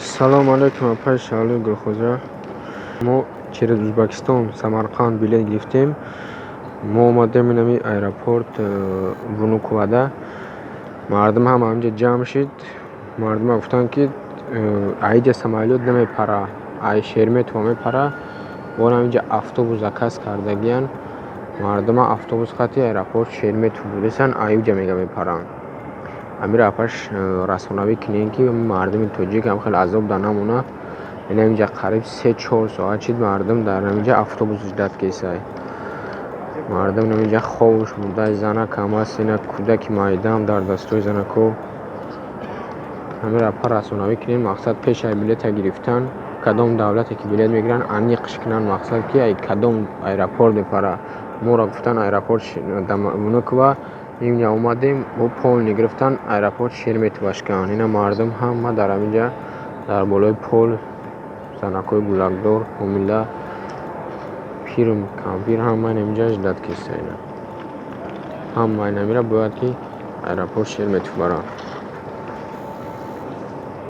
Салому алайкум, апаи Шаҳлои Гулхоҷа. Мо через Узбекистон, Самарқанд билет гирифтем. Мо омадем инами аэропорт Внуковада. Мардум ҳама ҳаминҷа ҷамъ шид. Мардума гуфтанд, ки аиҷа самолёт намепара, ай Шереметьево мепара. Бор ҳаминҷа автобус заказ кардагиян. Мардума автобус қати аэропорт Шереметьево бурдесанд, аиҷа мега мепаранд. Амира апаш, расонавӣ кунем, ки мардуми тоҷик ҳам хеле азоб да намона. Ин ҳаминҷа қариб 3-4 соат шид, мардум дар ҳаминҷа автобус ждать кесай. Мардум ҳаминҷа хобуш бурдай, занакам аст, ина кӯдаки майдаам дар дастои занако. Ҳамира апа, расонавӣ кунем, мақсад, пешаи билета гирифтан, кадом давлате ки билет мегиранд, аниқш кунанд, мақсад, ки ай кадом аэропорт мепара. Моро гуфтанд аэропорт Внуково, инҷа омадем, бо полный гирифтан, аэропорт Шереметьевош карданд. Ина мардум ҳама дар ҳаминҷа дар болои пол, занакҳои гулакдор, ҳомила, пиру кампир ҳама инаминҷа ждать кеста. Ина ҳама инамира бояд ки аэропорт Шереметьево баранд.